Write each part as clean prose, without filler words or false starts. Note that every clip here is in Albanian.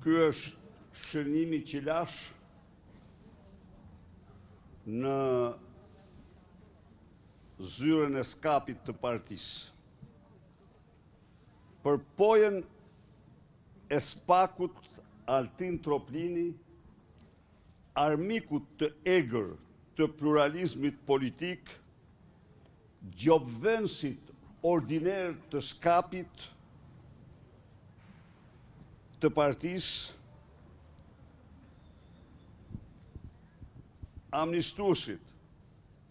Ky është shënimi që lashë në zyrën e skapit të partisë. Për pojën e Spakut Altin Troplini, armikut të egër të pluralizmit politik, gjobëvënësit ordiner të skapit të partisë, amnistuesit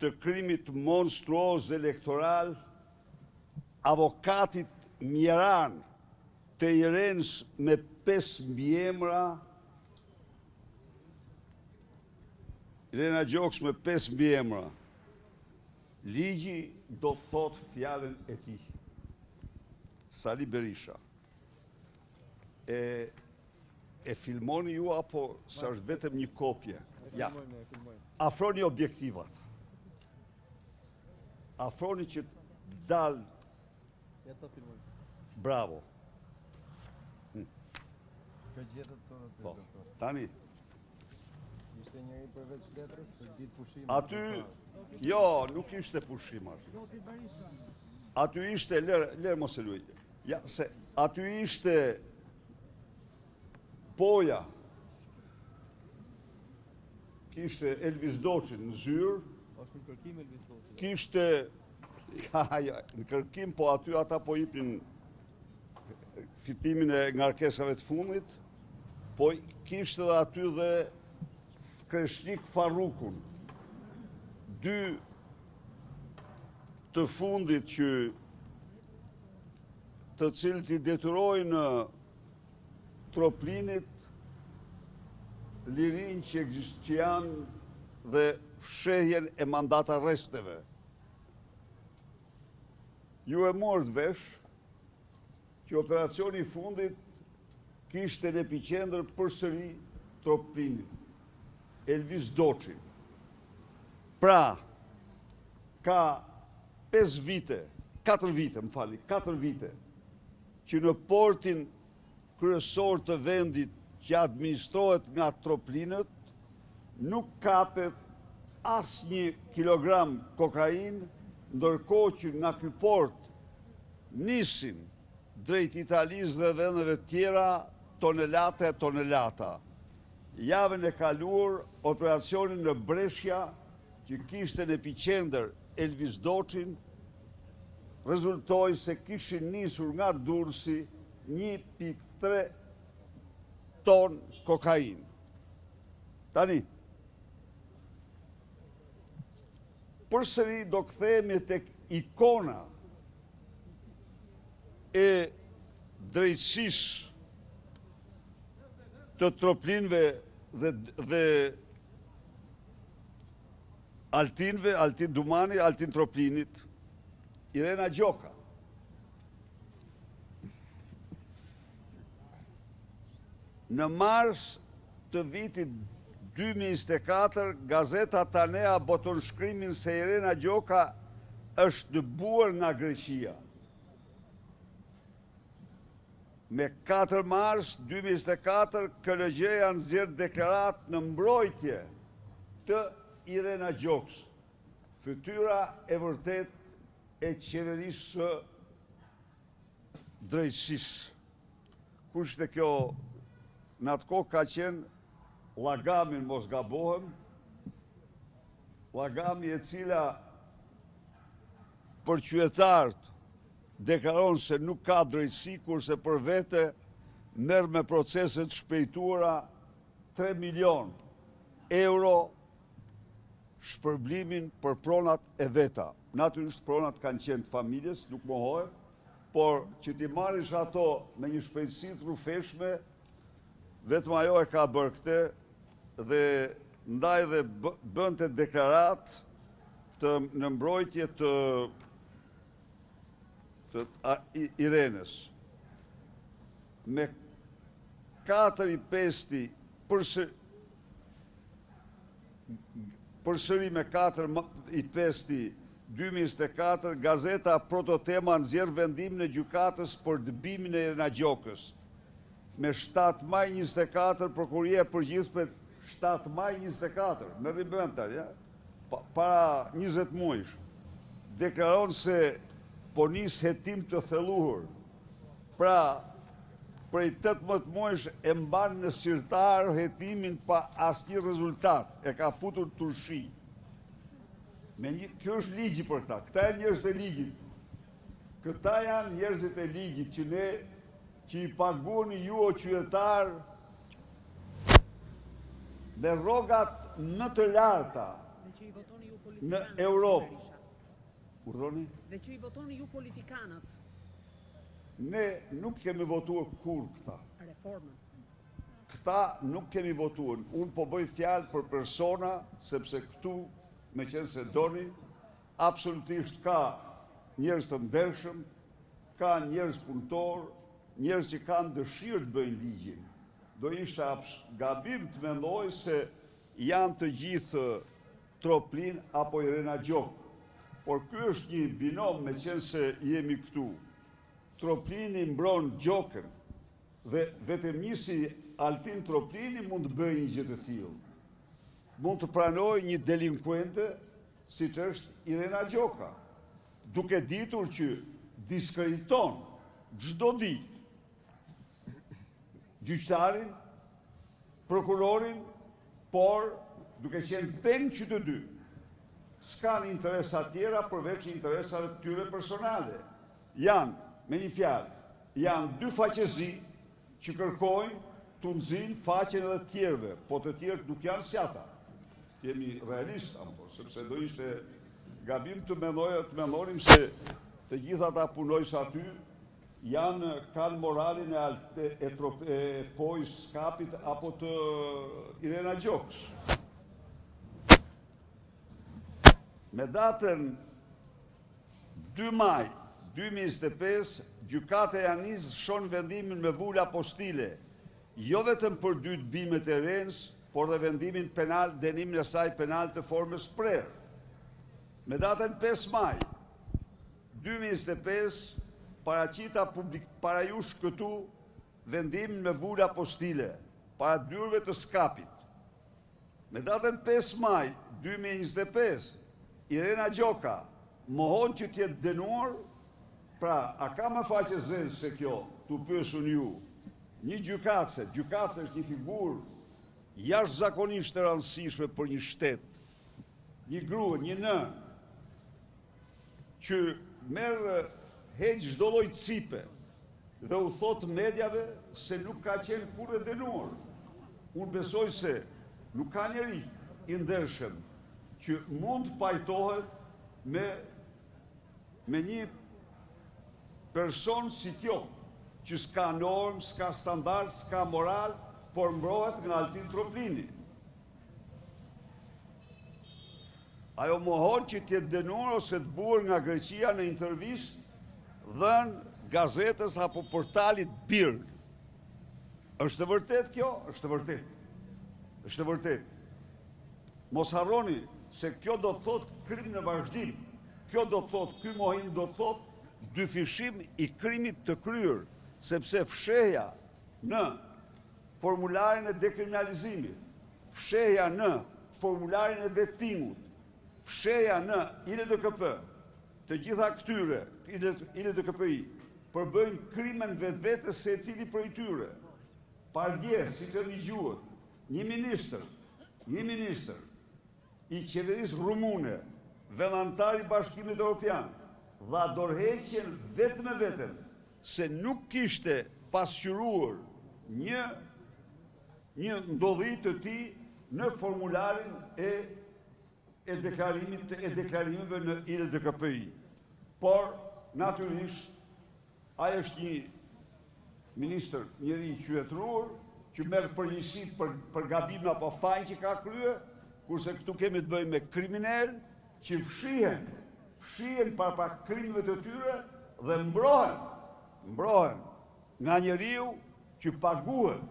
të krimit monstruoz elektoral, avokatit mjeran të Irenës me 5 mbiemra, Irena Gjokës me 5 mbiemra. Ligji do të thotë fjalën e tij. Sali Berisha. E e filmoni ju apo se është vetëm një kopje? Ja. Afroni objektivat. Afroni që të dalë. Ja ta filmojmë. Bravo. Kë gjetët sot aty, Po. doktor? Tani, Ishte njëri përveç letrës, se ditë pushim. aty, jo, nuk ishte pushim aty. Aty ishte, lërë, lërë mos e luaj. Ja, se aty ishte poja, kishte Elvis Doçin në zyrë, Është në kërkim Elvis Doçi. kishte, ja, ja, në kërkim, po aty ata po ipnin fitimin e ngarkesave të fundit, po kishte dhe aty dhe Kreshnik Farrukun, dy të fundit që të cilët i detyrojnë Troplinit lirinë që ekzist që janë dhe fshehjen e mandat arresteve. Ju e morët vesh që operacioni i fundit kishte në epiqendër përsëri Troplinit, Elvis Doçin. Pra, ka 5 vite, 4 vite, më falni, 4 vite, që në portin kryesor të vendit që administrohet nga Troplinët, nuk kapet asnjë kilogram kokainë, ndërkohë që nga ky port nisin drejt Italisë dhe vendeve tjera tonelata e tonelata. Javën e kaluar, operacioni në Brescia, që kishte në epiqendër Elvis Doçin, rezultoi se kishin nisur nga Durrësi 1.3 ton kokainë. Tani, përsëri do kthehemi tek ikona e drejtësisë të Troplinëve dhe, dhe Altinëve, Altin Dumani, Altin Troplinit, Irena Gjoka. Në mars të vitit 2024, gazeta Tanea boton shkrimin se Irena Gjoka është dëbuar nga Greqia. Me 4 mars 2024, KLGJ-ja nxjerr deklaratë në mbrojtje të Irena Gjokës, fytyra e vërtetë e qeverisë së drejtësisë. Kush ishte kjo në atë kohë ka qenë Llagami, mos gabohem, Llagami e cila për qytetarët deklaron se nuk ka drejtësi, kurse për vete merr me procese të shpejtuara 3 milion euro shpërblimin për pronat e veta. Natyrisht pronat kanë qenë të familjes, nuk mohohet, por që t'i marrish ato me një shpejtësi të rrufeshme, vetëm ajo e ka bërë këtë dhe ndaj dhe bënte deklaratë të në mbrojtje të të Irenës. Me 4 i 5 përsëri përsëri me 4 i 5 2024, gazeta Prototema nxjerr vendimin e gjykatës për dëbimin e Irena Gjokës. Me 7 maj 24, Prokuroria e Përgjithshme 7 maj 24, merrni mend tani, ja? Pa, para 20 muajsh, deklaron se po nis hetim të thelluar. Pra, prej 18 muajsh e mban në sirtar hetimin pa asnjë rezultat, e ka futur turshi. Me një, kjo është ligji për këta. Këta janë njerëzit e ligjit. Këta janë njerëzit e ligjit që ne që i paguani ju o qytetarë me rrogat më të larta në Europë. Urdhëroni? Dhe që i votoni ju politikanët. Ne nuk kemi votuar kurrë këta. Reformën. Këta nuk kemi votuar. Unë po bëj fjalë për persona, sepse këtu, meqenëse doni, Absolutisht ka njerëz të ndershëm, ka njerëz punëtorë, njerëz që kanë dëshirë të bëjnë ligjin. Do ishte gabim të mendoj se janë të gjithë Troplin apo Irena Gjokë. Por ky është një binom meqenëse jemi këtu. Troplini mbron Gjokën dhe vetëm një si Altin Troplini mund të bëjë një gjë të tillë. Mund të pranojë një delinkuente siç është Irena Gjoka, duke ditur që diskrediton çdo ditë gjyqtarin, prokurorin, por duke qenë peng që të dy, s'kanë interesa tjera përveç interesave të tyre personale. Janë, me një fjalë, janë dy faqezi që kërkojnë t'u nxijnë faqen edhe të tjerëve, po të tjerët nuk janë si ata. Të jemi realistë, apo, sepse do ishte gabim të mendoja, të mendonim se të gjithë ata punonjës aty janë kanë moralin e e, e, trop, e Pojës Skapit apo të Irena Gjokës. Me datën 2 maj 2025, Gjykata e Janinës lëshon vendimin me vulë apostile, jo vetëm për dy dëbimet e Irenës, por dhe vendimin penal, dënimin e saj penal të formës prerë. Me datën 5 maj 2025, paraqita publik para jush këtu vendimin me vulë apostile, para dyerve të Skapit. Me datën 5 maj 2025, Irena Gjoka mohon që të jetë dënuar, pra a ka më faqe zezë se kjo, t'ju pyes unë ju, një gjykatëse, gjykatëse është një figurë jashtëzakonisht e rëndësishme për një shtet, një grua, një nënë, që merr heq çdo lloj cipe dhe u thotë mediave se nuk ka qenë kurrë e dënuar. Unë besoj se nuk ka njeri i ndershëm që mund të pajtohet me me një person si kjo, që s'ka normë, s'ka standard, s'ka moral, por mbrohet nga Altin Troplini. Ajo mohon që të jetë dënuar ose dëbuar nga Greqia në intervistë dhënë gazetës apo portalit Birn. Është e vërtetë kjo? Është e vërtetë. Është e vërtetë. Mos harroni se kjo do të thotë krim në vazhdim. Kjo do të thotë, ky mohim do të thotë dyfishim i krimit të kryer, sepse fshehja në formularin e dekriminalizimit, fshehja në formularin e vettingut, fshehja në ILDKP, të gjitha këtyre, ILDKPI, përbëjnë krime në vetvete secili prej tyre. Pardje, siç e dëgjuat, një ministër, një ministër i qeverisë rumune, vend-anëtar i Bashkimit Evropian, dha dorëheqjen vetëm e vetëm se nuk kishte pasqyruar një një ndodhi të tij në formularin e e deklarimit e deklarimeve në ILDKPI. Por, natyrisht, ai është një ministër, njeri i qytetëruar, që merr përgjegjësi për, për gabimin apo fajin që ka kryer, kurse këtu kemi të bëjmë me kriminelë që fshihen, fshihen prapa krimeve të tyre dhe mbrohen, mbrohen nga njeriu që paguhet,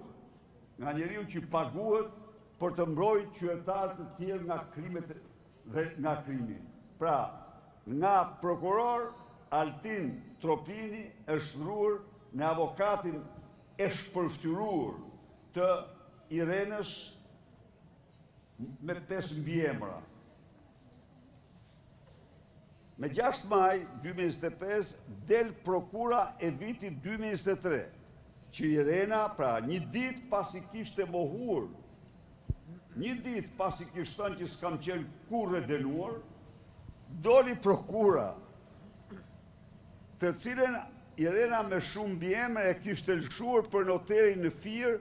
nga njeriu që paguhet për të mbrojtur qytetarë të tjerë nga krimet dhe nga krimi. Pra, nga prokuror Altin Troplini është shndërruar në avokatin. e shpërfytyruar të Irenës me 5 mbiemra. Me 6 maj 2025 del prokura e vitit 2023, që Irena, pra një ditë pasi kishte mohuar, një ditë pasi kishte thënë që s'kam qenë kurrë e dënuar, doli prokura, të cilën Irena me shumë mbiemër e kishte lëshuar për noterin në Fier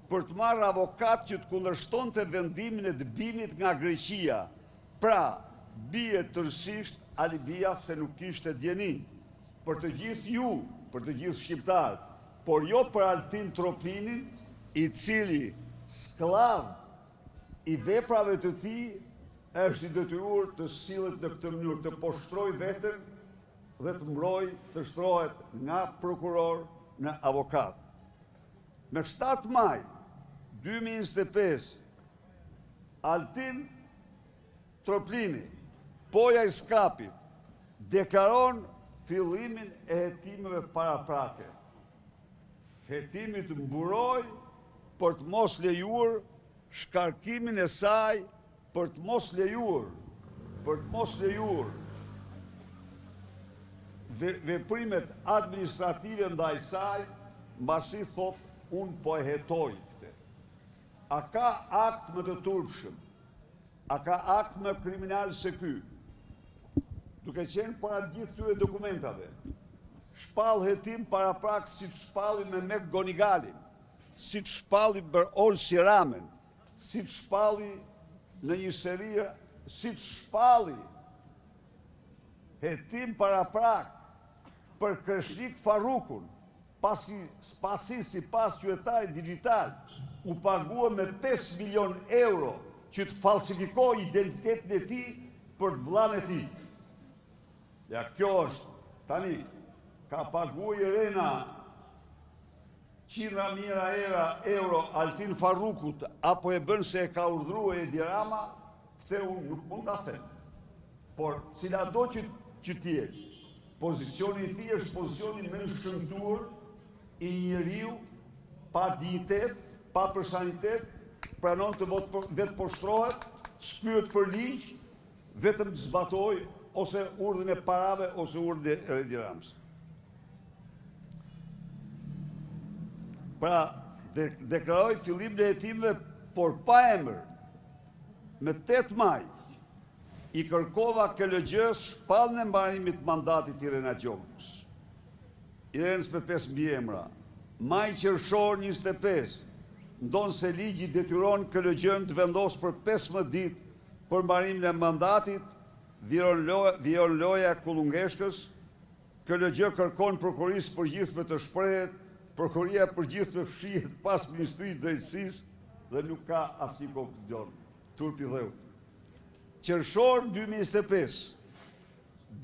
për të marrë avokat që të kundërshtonte vendimin e dëbimit nga Greqia. Pra, bie tërësisht alibia se nuk kishte dijeni. Për të gjithë ju, për të gjithë shqiptarët, por jo për Altin Troplinin, i cili skllav i veprave të tij është i detyruar të sillet në këtë mënyrë, të poshtrojë veten dhe të mbrojë të shndërrohet nga prokuror në avokat. Me 7 maj 2025, Altin Troplini, poja i Skapit, deklaron fillimin e hetimeve paraprake. Hetimit mburojë për të mos lejuar shkarkimin e saj, për të mos lejuar, për të mos lejuar veprimet administrative ndaj saj, mbasi thotë unë po e hetoj këtë. A ka akt më të turpshëm? A ka akt më kriminal se ky? Duke qenë para gjithë këtyre dokumentave, shpall hetim paraprak siç shpalli me McGonigalin, siç shpalli për Olsi Ramën, siç shpalli në një seri, siç shpalli hetim paraprak për Kreshnik Farrukun, pasi, pasi sipas qytetarit dixhital, u pagua me 5 milion euro që të falsifikojë identitetin e tij për të vëllanë e tij. Ja kjo është, tani, ka pagu Irena qindra mijëra era euro Altin Farrukut, apo e bën se e ka urdhëruar Edi Rama, këtë unë nuk mund ta them. Por cilado që që të jetë, pozicioni i tij është pozicioni më i shëmtuar i njeriu pa dinjitet, pa personalitet, pranon të vetëposhtrohet, s'pyet për ligj, vetëm të zbatojë ose urdhrin e parave ose urdhrin e Edi Ramës. Pra, de deklaroi fillimin e hetimeve, por pa emër, me 8 maj, i kërkova KLGJ-së shpalljen e mbarimit të mandatit të Irena Gjokës. Irenës me 5 mbiemra. Maj qershor 25, ndonëse ligji detyron KLGJ-në të vendosë për 15 ditë për mbarimin e mandatit, vijon loja, vijon loja e kullungeshkës, KLGJ kërkon prokurorisë përgjithshme të shprehet, prokuroria e përgjithshme fshihet pas Ministrisë së Drejtësisë dhe nuk ka asnjë konkluzion. Turpi dheut. Qershor 2025,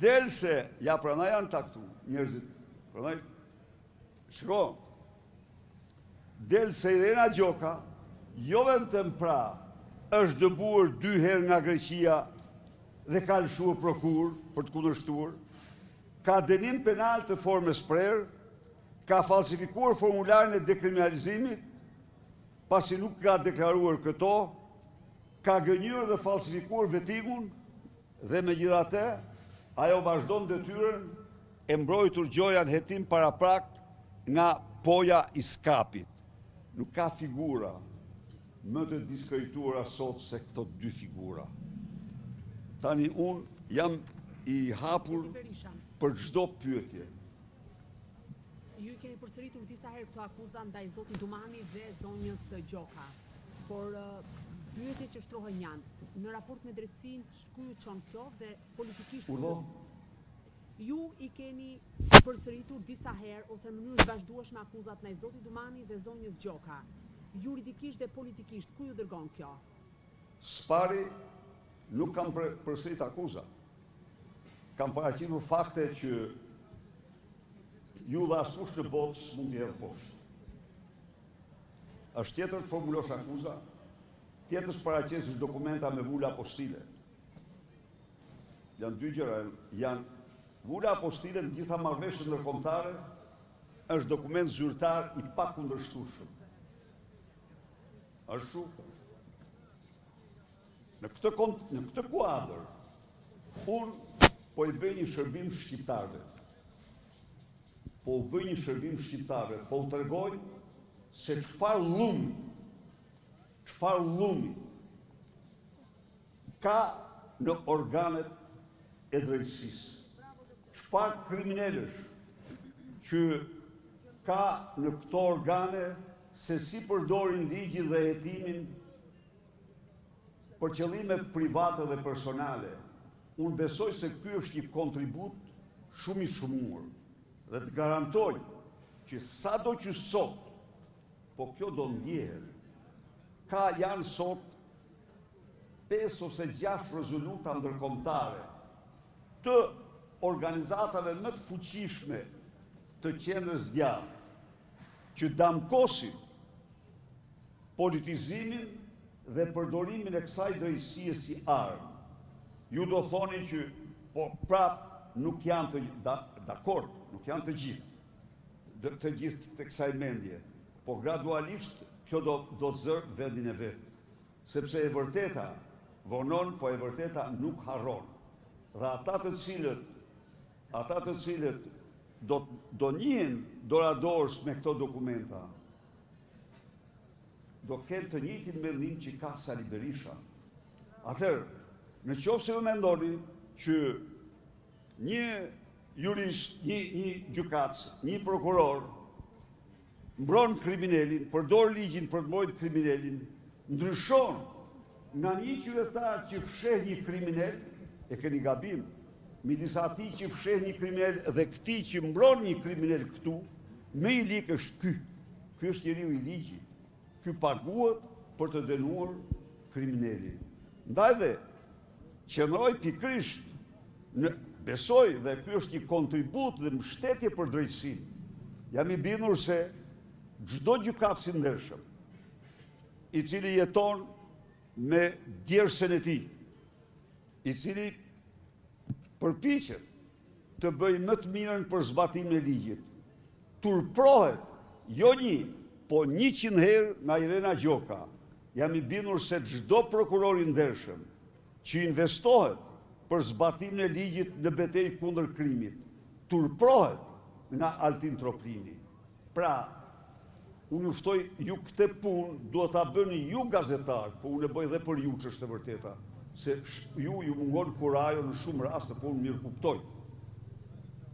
del se, ja prandaj janë ta këtu njerëzit, prandaj, shiko, del se Irena Gjoka, jo vetëm pra, është dëbuar dy herë nga Greqia dhe ka lëshuar prokurë për të kundërshtuar, ka dënim penal të formës prerë, ka falsifikuar formularin e dekriminalizimit, pasi nuk ka deklaruar këto, ka gënjyer dhe falsifikuar vetingun dhe megjithatë ajo vazhdon detyrën e mbrojtur gjoja në hetim paraprak nga poja i Skapit. Nuk ka figura më të diskredituara sot se këto dy figura. Tani unë jam i hapur për çdo pyetje. Ju i keni përsëritur disa herë këto akuza ndaj zotit Dumani dhe zonjës Gjoka. Por pyetjet që shtrohen janë, në raport me drejtësinë, ku ju çon kjo dhe politikisht Urdhëro? Ju i keni përsëritur disa herë ose në mënyrë të vazhdueshme akuzat ndaj zotit Dumani dhe zonjës Gjoka. Juridikisht dhe politikisht ku ju dërgon kjo? Së pari, nuk kam përsërit akuza. Kam paraqitur fakte që ju dhe askush në botë s'mund t'i hedhë poshtë. Është tjetër të formulosh akuza, tjetër të paraqesësh dokumenta me vula apostile. Janë dy gjëra, janë vula apostile në gjitha marrëveshjet ndërkombëtare. Është dokument zyrtar i pakundërshtueshëm. Është Në këtë kont, në këtë kuadër, unë po i bëj një shërbim shqiptarëve. Po u bëj një shërbim shqiptarëve, po u tregoj se çfarë llumi, çfarë llumi ka në organet e drejtësisë. Çfarë kriminelësh që ka në këto organe se si përdorin ligjin dhe hetimin për qëllime private dhe personale. Unë besoj se ky është një kontribut shumë i çmuar dhe të garantoj që sado që sot, po kjo do ndjehet, ka janë sot 5 ose 6 rezoluta ndërkombëtare të organizatave më të fuqishme të qendrës djathtë që damkosin politizimin dhe përdorimin e kësaj drejtësie si armë. Ju do thoni që po prap nuk janë të da, dakord, nuk janë të gjithë, të gjithë të kësaj mendje, po gradualisht kjo do do të zërë vendin e vet. Sepse e vërteta vonon, po e vërteta nuk harron. Dhe ata të cilët ata të cilët do do njihen dora dorës me këto dokumenta, do kenë të njëjtin mendim që ka Sali Berisha. Atëherë, në qoftë se ju mendoni që një jurist, një, një gjykatës, një prokuror, mbron kriminelin, përdor ligjin për të mbrojtur kriminelin, ndryshon nga një qytetar që fsheh një kriminel, e keni gabim, midis atij që fsheh një kriminel dhe këtij që mbron një kriminel këtu, më i lig është ky. Ky është njeriu i ligjit. Ky paguhet për të dënuar kriminelin. Ndaj dhe qëndroj pikërisht në besoj dhe ky është një kontribut dhe mbështetje për drejtësinë. Jam i bindur se çdo gjykatës i ndershëm, i cili jeton me djersën e tij, i cili përpiqet të bëjë më të mirën për zbatimin e ligjit, turprohet jo një, po 100 herë nga Irena Gjoka. Jam i bindur se çdo prokuror i ndershëm që investohet për zbatimin e ligjit në betejë kundër krimit, turprohet nga Altin Troplini. Pra, unë ju ftoj ju këtë punë duhet ta bëni ju gazetar, po unë e bëj dhe për ju që është e vërteta, se ju ju mungon kurajo në shumë raste, po unë mirëkuptoj.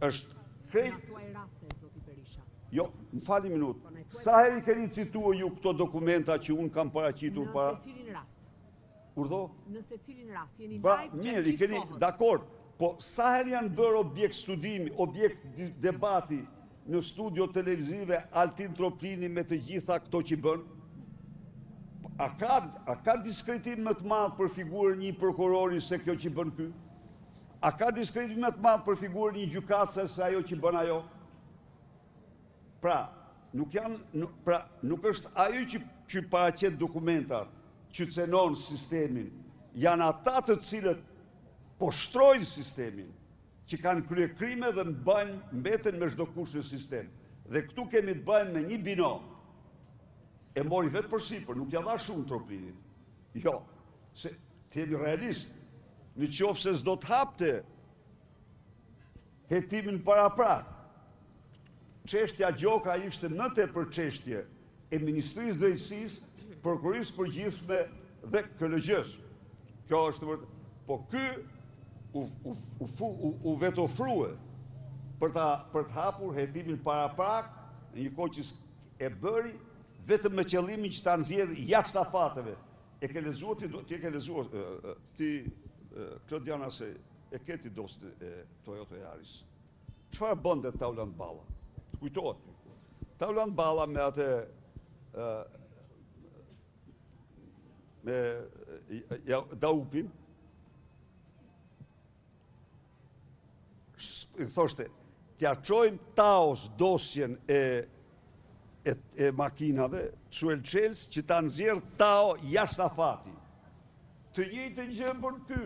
Është krejt... Na thuaj raste, zoti Berisha. Jo, më falni minutë. Po, na thuaj Sa herë i keni cituar ju këto dokumenta që unë kam paraqitur para... Në secilin rast. Urdhëro? Në secilin rast, jeni Pra, live mirë, i keni dakord, po sa herë janë bërë objekt studimi, objekt debati në studio televizive Altin Troplini me të gjitha këto që bën? A ka, a ka diskreditim më të madh për figurën një prokurori se kjo që bën ky? A ka diskreditim më të madh për figurën një gjykatëse se ajo që bën ajo? Pra, nuk janë, nuk, pra, nuk është ajo që, që paraqet dokumentat, që cenon sistemin, janë ata të cilët poshtrojnë sistemin, që kanë krye krime dhe mbajnë, mbeten me çdo kusht në sistem. Dhe këtu kemi të bëjmë me një binom. E mori vetë përsipër, nuk ja dha shumë Troplinit. Jo, se të jemi realist, në qoftë se s'do të hapte hetimin paraprak. Çështja Gjoka ishte më tepër çështje e Ministrisë Drejtësisë, Prokurorisë Përgjithshme dhe KLGJ-së. Kjo është vërtet. Po ky u, u, u, u, u vetofrue për ta për të hapur hetimin paraprak në një kohë që e bëri vetëm me qëllimin që ta nxjerrë jashtë afateve. E ke lexuar ti, ti e ke lexuar ti Klodiana se e ke ti dosjen e Toyota Yaris. Çfarë bënte Taulant Balla? Të kujtohet. Taulant Balla me atë me ja, Daupin i thoshte t'ja çojmë Taos dosjen e e, e makinave, Suel Çelës, që ta nxjerr Tao jashtë afati. Të njëjtën gjë bën ky.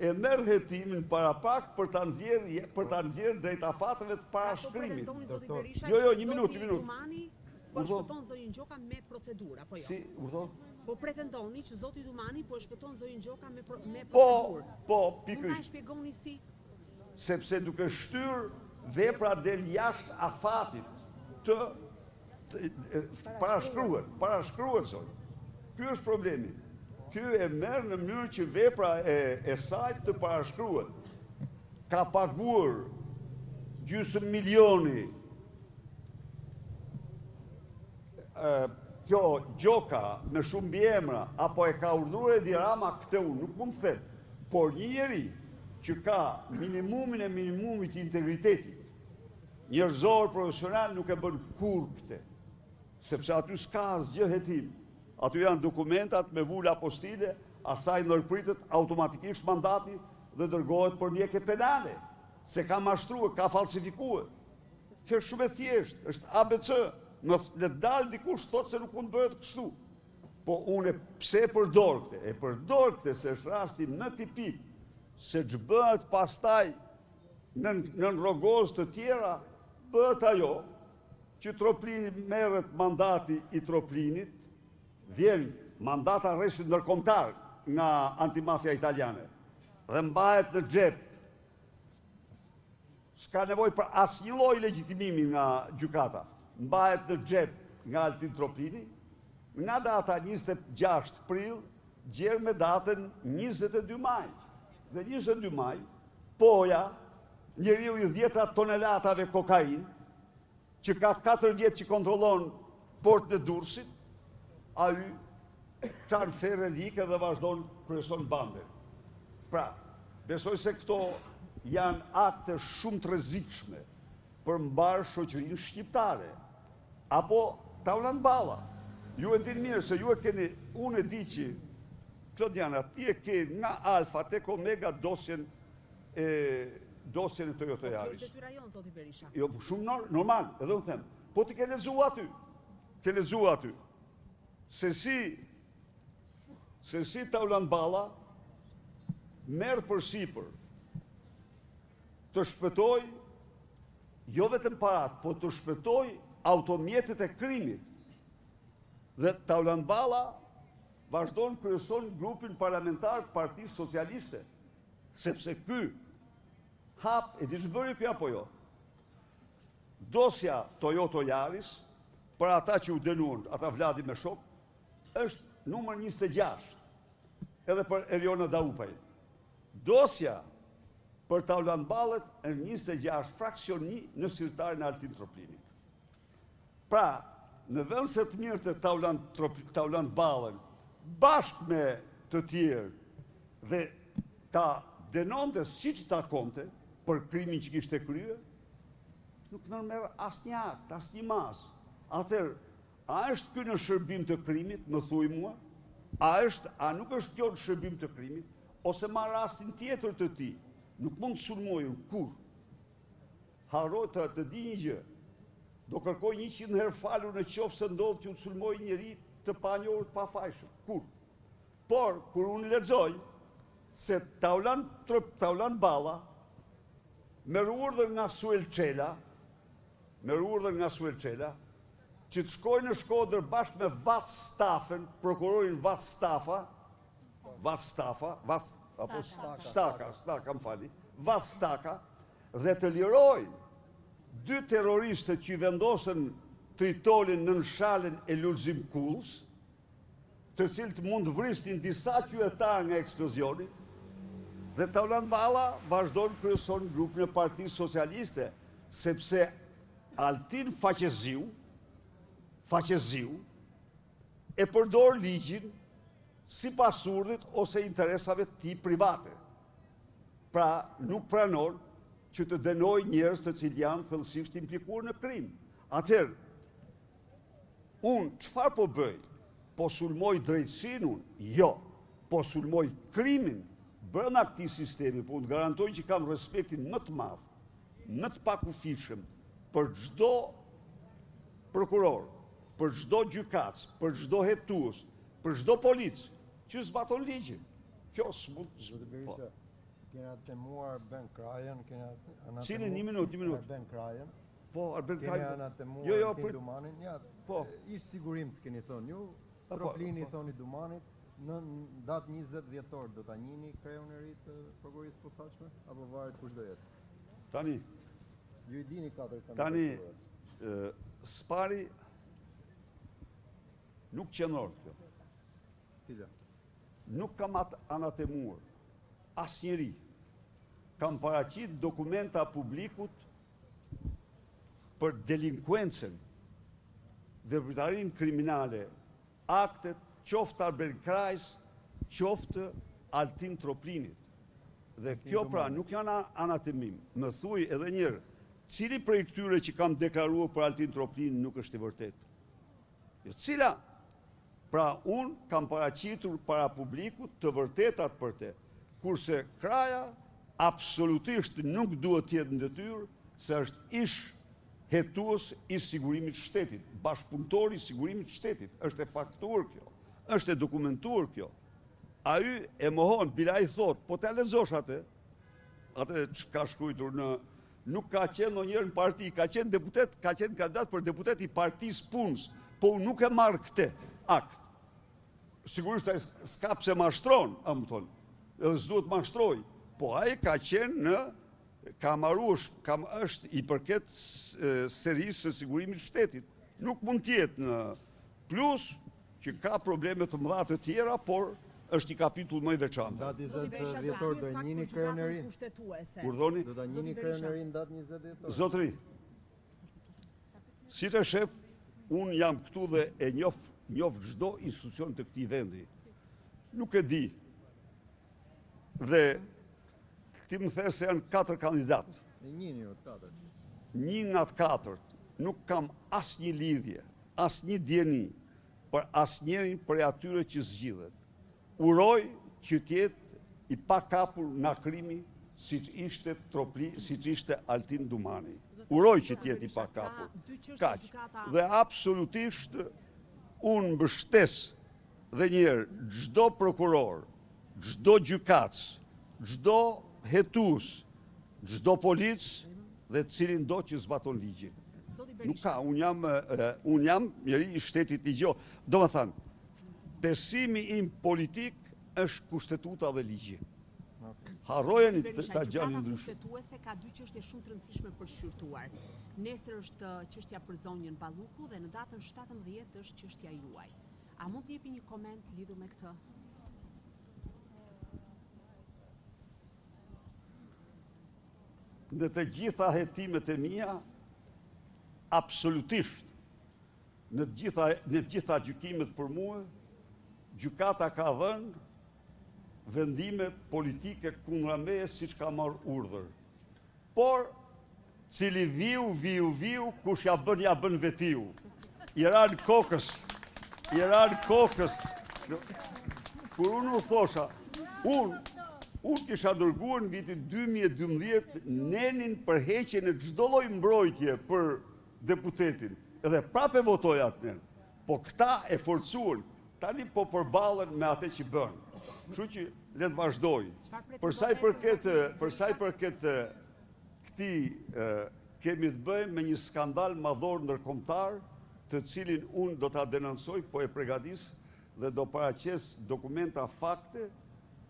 E merr hetimin paraprak për ta nxjerrë për ta nxjerrë drejt afateve të Pra, po parashkrimit. pretendoni zoti Doktor. Berisha Jo, jo, që një minutë, zoti një minutë. Dumani po e Urdhëro. shpëton zonjën Gjoka me procedurë apo jo? Si, urdhëro? Po pretendoni që zoti Dumani po e shpëton zonjën Gjoka me pro, me Po, procedurë. po, Mund ta pikërisht. shpjegoni si? Sepse duke shtyrë vepra del jashtë afatit të, të e, parashkruhet, parashkruhet zonjë. Ky është problemi. Ky e merr në mënyrë që vepra e, e saj të parashkruhet. Ka paguar gjysmë milioni e, kjo Gjoka me shumë mbiemra apo e ka urdhëruar Edi Rama këtë unë nuk mund të them. Por një njeri që ka minimumin e minimumit të integritetit njerëzor profesional nuk e bën kurrë këtë. Sepse aty s'ka asgjë hetim. Aty janë dokumentat me vulë apostile, asaj ndërpritet automatikisht mandati dhe dërgohet për ndjekje penale, se ka mashtruar, ka falsifikuar. Kjo është shumë e thjeshtë, është ABC. Më le të dalë dikush thotë se nuk mund të bëhet kështu. Po unë pse e përdor këtë? E përdor këtë se është rasti më tipik se ç'bëhet pastaj nën nën rrogoz të tjera, bëhet ajo që Troplini merret mandati i Troplinit, vjen mandat arresti ndërkombëtar nga antimafia italiane dhe mbahet në xhep. S'ka nevojë për asnjë lloj legjitimimi nga gjykata. Mbahet në xhep nga Altin Troplini, nga data 26 prill gjer me datën 22 maj. Dhe 22 maj, poja, njeriu i dhjetra tonelatave kokainë, që ka 4 vjet që kontrollon portin e Durrësit, ai çan ferre like dhe vazhdon kryeson bandën. Pra, besoj se këto janë akte shumë të rrezikshme për mbarë shoqërinë shqiptare. Apo Taulant Balla. Ju e dini mirë se ju e keni, unë e di që Klodiana, ti e ke nga alfa tek omega dosjen e dosjen e Toyota Po kjo është Yaris. detyra jonë zoti Berisha. Jo, po shumë nor- normal, edhe unë them. Po ti ke lexuar aty. Ke lexuar aty. Se si se si Taulant Balla merr përsipër të shpëtoj jo vetëm parat, po të shpëtoj automjetet e krimit. Dhe Taulant Balla vazhdon kryeson grupin parlamentar të Partisë Socialiste, sepse ky hap, e di ç'bëri ky apo jo? Dosja Toyota Yaris, për ata që u dënuan, ata Vladi me shok, është numër 26, edhe për Eriona Daupaj. Dosja për Taulant Ballët është 26 fraksion 1 në sirtarin e Altin Troplinit. Pra, në vend se të mirë të Taulant, Trop- Taulant Ballën, bashkë me të tjerë dhe ta denonte siç takonte për krimin që kishte kryer, nuk ndërmerr asnjë akt, asnjë masë. Atëherë, a është ky në shërbim të krimit, më thuaj mua? A është, a nuk është kjo në shërbim të krimit? Ose ma rastin tjetër të tij, nuk mund të sulmoj unë kur. Harroj të, të di një gjë. Do kërkoj 100 herë falur në qoftë se ndodh që unë sulmoj njeri të panjohur të pafajshëm. Kur? Por, kur unë lexoj se Taulant, Trop- Taulant Balla merr urdhër nga Suel Çela, merr urdhër nga Suel Çela, që të shkojë në Shkodër bashkë me Vat Stafën, prokurorin Vat Stafa, Vat Stafa, Vat, apo Staka, Staka, më fali, Vat Staka, dhe të lirojnë dy terroristët që i vendosën tritolin nën shalën e Lulzim Kullës, të cilët mund të vrisnin disa qytetarë nga eksplozioni, dhe Taulant Balla vazhdon kryeson grupin e Partisë Socialiste, sepse Altin Faqeziu, Faqeziu e përdor ligjin sipas urdhrit ose interesave të tij private. Pra, nuk pranon që të dënojë njerëz të cilët janë thellësisht implikuar në krim. Atëherë, unë çfarë po bëj? Po sulmoj drejtësinë unë? Jo. Po sulmoj krimin brenda këtij sistemi, po unë të garantoj që kam respektin më të madh, më të pakufishëm për çdo prokuror, për çdo gjykatës, për çdo hetues, për çdo polic që zbaton ligjin. Kjo s'mund Zoti po. Berisha, Keni anatemuar Arben Krajën, keni anatemuar Cilin, një minutë, një minutë. Arben Krajën. Po, Arben Krajën. Keni anatemuar jo, jo, Altin Dumanin. Ja, po. Ish sigurim s'keni thënë ju. Po, Troplini po. thoni Dumanit në datë 20 dhjetor do ta njihni kreun e ri të prokurorisë së posaçme apo varet kush do jetë? Tani ju i dini katër kandidaturat. Tani së pari nuk qëndron kjo. Cila? Nuk kam atë anatemuar asnjeri. Kam paraqit dokumenta publikut për delinkuencën, veprimtarinë kriminale, aktet qoftë Arben Krajës, qoftë Altin Troplinit. Dhe kjo pra nuk janë anatemim. Më thuj edhe njëherë, cili prej këtyre që kam deklaruar për Altin Troplinin nuk është i vërtetë? Jo, cila? Pra unë kam paraqitur para publikut të vërtetat për te, kurse Kraja absolutisht nuk duhet të jetë në detyrë se është ish hetues i sigurimit të shtetit, bashkëpunëtor i sigurimit të shtetit, është e faktuar kjo, është e dokumentuar kjo. Ai e mohon, bile ai thotë, po ta lexosh atë, atë që ka shkruajtur në Nuk ka qenë ndonjëherë në parti, ka qenë deputet, ka qenë kandidat për deputet i Partisë Punës, po unë nuk e marr këtë akt. Sigurisht ai s'ka pse mashtron, a më thonë, edhe s'duhet mashtroj, po ai ka qenë në ka maruar, ka është i përket serisë së sigurimit të shtetit. Nuk mund të jetë në plus që ka probleme të mëdha të tjera, por është një kapitull më i veçantë. Datë 20 dhjetor do e njihni kreun e ri. Urdhëroni? Do ta njihni kreun e ri në datë 20 dhjetor. Zotëri, si të shef, unë jam këtu dhe e njoh njoh çdo institucion të këtij vendi. Nuk e di. Dhe ti më the se janë katër kandidatë. E njihni ju të katërt. Një nga të katërt, nuk kam asnjë lidhje, asnjë dijeni për asnjërin prej atyre që zgjidhet. Uroj që të jetë i pakapur nga krimi siç ishte Tropli, siç ishte Altin Dumani. Uroj që të jetë i pakapur. Kaq. Dhe absolutisht unë mbështes dhe njëherë çdo prokuror, çdo gjykatës, çdo hetues, çdo polic dhe cilindo që zbaton ligjin. Nuk ka, unë jam, unë jam njeri i shtetit ligjor. Domethënë, besimi im politik është kushtetuta dhe ligji. Harrojeni ta gjani ndryshe. Gjykata kushtetuese ka dy çështje shumë të rëndësishme për shqyrtuar. Nesër është çështja për zonjën Balluku dhe në datën 17 është çështja juaj. A mund të jepni një koment lidhur me këtë? Në të gjitha hetimet e mia, absolutisht, në të gjitha, në të gjitha gjykimet për mua, gjykata ka dhënë vendime politike kundra meje siç ka marrë urdhër. Por, cili viu, viu, viu, kush ja bën, ja bën vetiu. I ranë kokës, i ranë kokës. Kur unë u thosha, unë, unë kisha dërguar në vitin 2012 nenin për heqjen e çdo lloj mbrojtje për deputetin, edhe prapë e votoi atë nen. Po këta e forcuan, tani po përballen me atë që bënë. Kështu që le të vazhdojnë. Për sa i përket, për sa i përket këtij kemi të bëjmë me një skandal madhor ndërkombëtar, të cilin unë do ta denoncoj, po e pregatis dhe do paraqes dokumenta fakte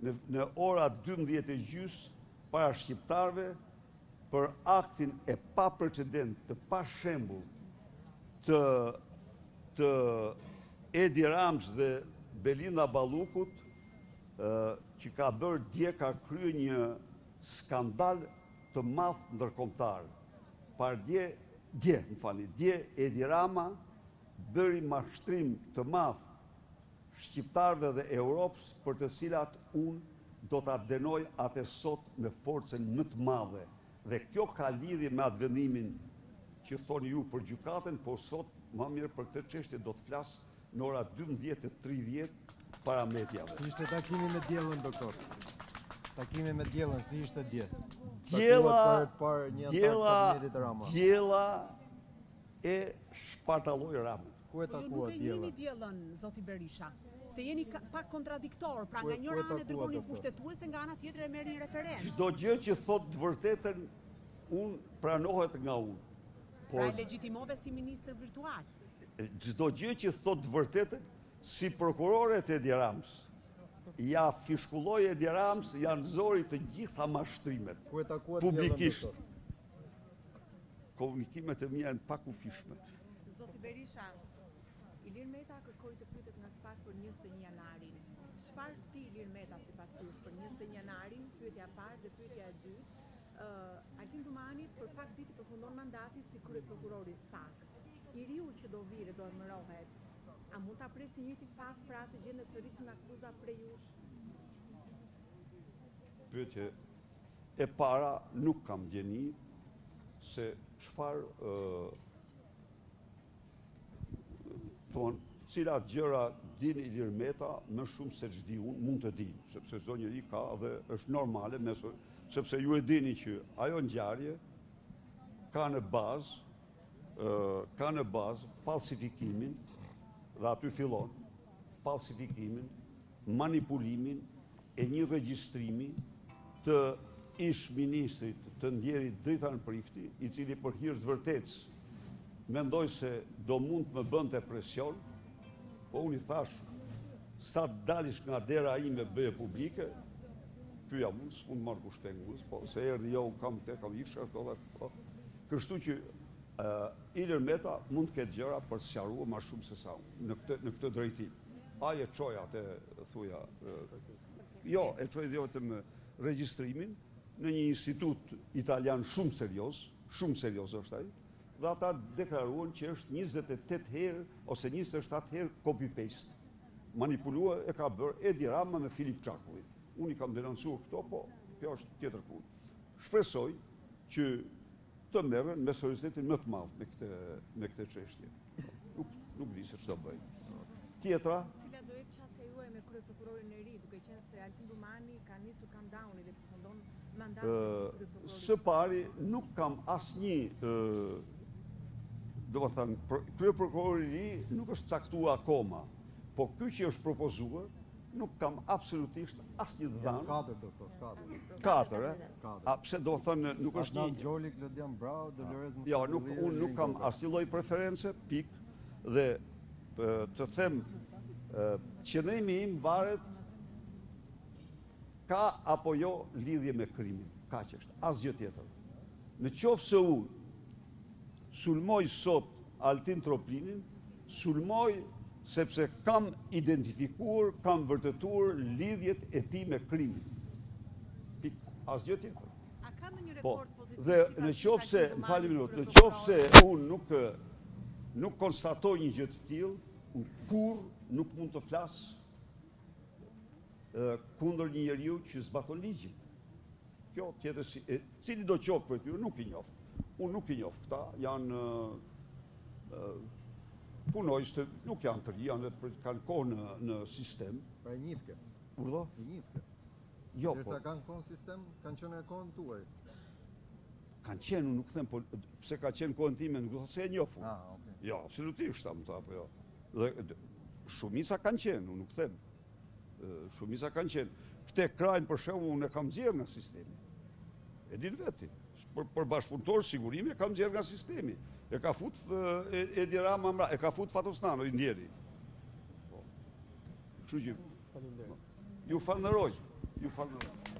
në, në ora 12 e gjys para shqiptarëve për aktin e paprecedent, të pashembullt të të Edi Ramës dhe Belinda Ballukut, që ka bërë dje ka kryer një skandal të madh ndërkombëtar. Pardje, dje, më falni, dje Edi Rama bëri mashtrim të madh shqiptarëve dhe Europës për të cilat unë do ta dënoj atë sot me forcën më të madhe dhe kjo ka lidhje me atë vendimin që thoni ju për gjykatën, por sot më mirë për këtë çështje do të flas në ora 12:30 para mediave. Si ishte takimi me Diellën, doktor? Takimi me Diellën, si ishte dje? Diella, Diella, Diella e shpartalloi Ramën. Ku e Po ju takuat nuk e njihni Diellën? Diellën, zoti Berisha, se jeni pak kontradiktor, pra Ku nga e ku njëra e anë e takuat dërgoni doktor? kushtetuese, nga ana tjetër e merrni referencë. Çdo gjë që thotë të vërtetën, unë pranohet nga unë. Pra e Por legjitimove si ministër virtual. çdo gjë që thotë të vërtetën, si prokurore të Edi Ramës, ia fishkulloi Edi Ramës, ia nxori të gjitha mashtrimet Ku e takuat Diellën publikisht. doktor? Komunikimet e mia janë pakufishme. Zoti Berisha, Ilir Meta kërkoi të pyetet nga SPAK për 21 janarin. Çfarë di Ilir Meta sipas jush për 21 janarin? Pyetja e parë dhe pyetja e dytë, Altin Dumani për pak ditë i përfundon mandati si kryeprokuror i SPAK. I riu që do vijë dhe do emërohet, a mund ta presë i njëjti fat, pra të gjendet sërish në akuza prej jush? Pyetje e para nuk kam dijeni se çfarë thonë, cilat gjëra din Ilir Meta më shumë se ç'di unë, mund të di, sepse çdo njeri ka dhe është normale, sepse ju e dini që ajo ngjarje ka në bazë ka në bazë falsifikimin dhe aty fillon falsifikimin, manipulimin e një regjistrimi të ish ministrit të ndjerit Dritan Prifti, i cili për hir të vërtetës mendoj se do mund të më bënte presion, po unë i thash sa të dalish nga dera ime bëje publike, ky jam unë, s'mund të marr kush peng, po se erdhi jo, unë kam këtë, kam ish, ashtu dhe, po. Kështu që Ilir Meta mund të ketë gjëra për të sqaruar më shumë se sa unë në këtë në këtë drejtim. Ai e çoi atë thuja jo, e çoi jo vetëm regjistrimin në një institut italian shumë serioz, shumë serioz është ai, dhe ata deklaruan që është 28 herë ose 27 herë copy paste. Manipuluar e ka bërë Edi Rama me Filip Çakullin. Unë i kam denoncuar këto, po kjo është tjetër punë. Shpresoj që të merren me seriozitetin më të madh me këtë me këtë çështje. Nuk nuk di se ç'do bëjnë. Tjetra, Cila do jetë qasja juaj me kryeprokurorin e ri, duke qenë se Altin Dumani ka nisur countdown-i dhe përfundon mandatin si kryeprokuror i së pari nuk kam asnjë domethënë, kryeprokurori i ri nuk është caktuar akoma, po ky që është propozuar, nuk kam absolutisht asnjë të Janë dhënë. katër doktor, katër. Katër, e? Katër. A pse do të thënë nuk është Adnan një Xholi, Klodian Braho, Dolores Jo, nuk Musliu, unë nuk Lin kam Goga. asnjë lloj preference, pik, dhe të them qëndrimi im varet ka apo jo lidhje me krimin. Kaq është, asgjë tjetër. Në qoftë se unë sulmoj sot Altin Troplinin, sulmoj sepse kam identifikuar, kam vërtetuar lidhjet e tij me krimin. Pik, asgjë tjetër. A ka ndonjë Po, rekord pozitiv dhe sipas në jush qoftë se, Altin më falni Dumani si minutë, në kryeprokuror? qoftë se unë nuk nuk konstatoj një gjë të tillë, unë kurrë nuk mund të flas kundër një njeriu që zbaton ligjin. Kjo tjetër si, e, cili do qoftë për tyre, nuk i njoh. Unë nuk i njoh këta, janë punojës të, nuk janë të ri, janë për, kanë kohë në, në sistem. Pra e njihke. Urdhë? E njihke. Jo, Derisa po. kanë kohë në sistem, kanë qenë në kohën tuaj. Kanë qenë, unë nuk them, po pse ka qenë kohën time, nuk do thotë se e njoh unë. Ah, okay. Jo, absolutisht, ta më tha, po jo. Dhe shumica kanë qenë, unë nuk them. Shumica kanë qenë. Këtë krajnë për shembull unë e kam nxjerrë nga sistemi. E din veti. Për, për bashkëpunëtor sigurimi e kam nxjerrë nga sistemi. E ka fut Edi Rama, e ka fut Fatos Nano i ndjeri. Po. Kështu që Faleminderit. Ju falënderoj. Ju falënderoj.